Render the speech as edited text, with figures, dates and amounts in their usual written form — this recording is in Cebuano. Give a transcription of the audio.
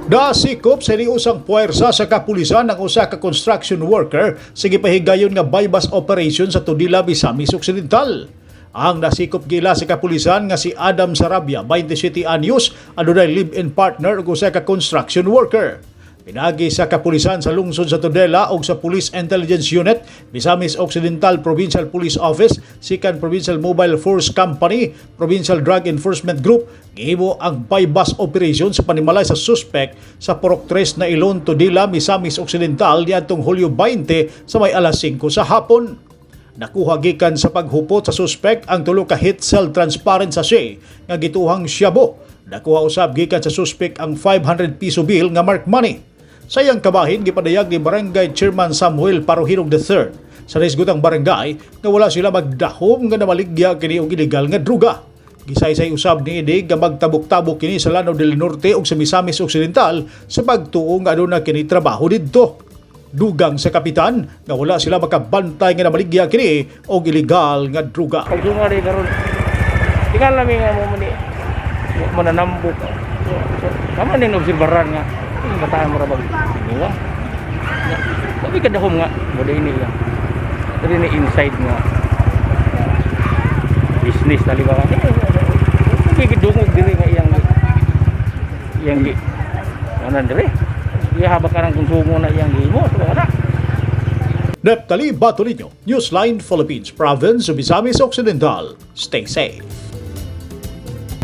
Nasikop sa usang puwersa sa kapulisan ang usa ka construction worker sa gipahigayon nga buy-bust operation sa Tudela, Misamis Occidental. Ang nasikop gila sa kapulisan nga si Adam Sarabia, 27 anyos, adunay live-in partner ug usa ka construction worker. Pinagi sa kapulisan sa lungsod sa Tudela ug sa Police Intelligence Unit, Misamis Occidental Provincial Police Office, Second Provincial Mobile Force Company, Provincial Drug Enforcement Group, gihimo ang buy-bust operation sa panimalay sa suspect sa Purok 3 na Ilon, Tudela, Misamis Occidental niadtong Hulyo 20 sa may alas 5 sa hapon. Nakuha gikan sa paghupot sa suspect ang tulo ka heat seal transparent sachet nga gituhang shabu. Nakuha usab gikan sa suspect ang 500 piso bill nga mark money. Sa iyang kabahin, gipadayag ni Barangay Chairman Samuel Paruhinog III sa nahisgutang barangay nga wala sila magdahom nga namaligya kini og illegal nga druga. Gisaysay usab ni ini nga magtabok-tabok kini sa Lanao del Norte ug sa Misamis Occidental sa pagtuo nga aduna kini trabaho didto. Dugang sa kapitan nga wala sila makabantay nga namaligya kini og illegal nga druga. Pagsunga rin karon. Tinggal namin nga mo ni mananambok. So, tama din obserbaran nga. Yung bataan mo ra bag. Diba? Nga, sabi ka dahom nga, mo ini lang. Dili ni inside nga business tali ba ka? Eh, gidungog diri nga iyang iyang gi. Ano dire? Iya habak ka ng konsumo na iyang gihimo, so wala. Neptali Batolino, Newsline Philippines, Province of Misamis Occidental. Stay safe.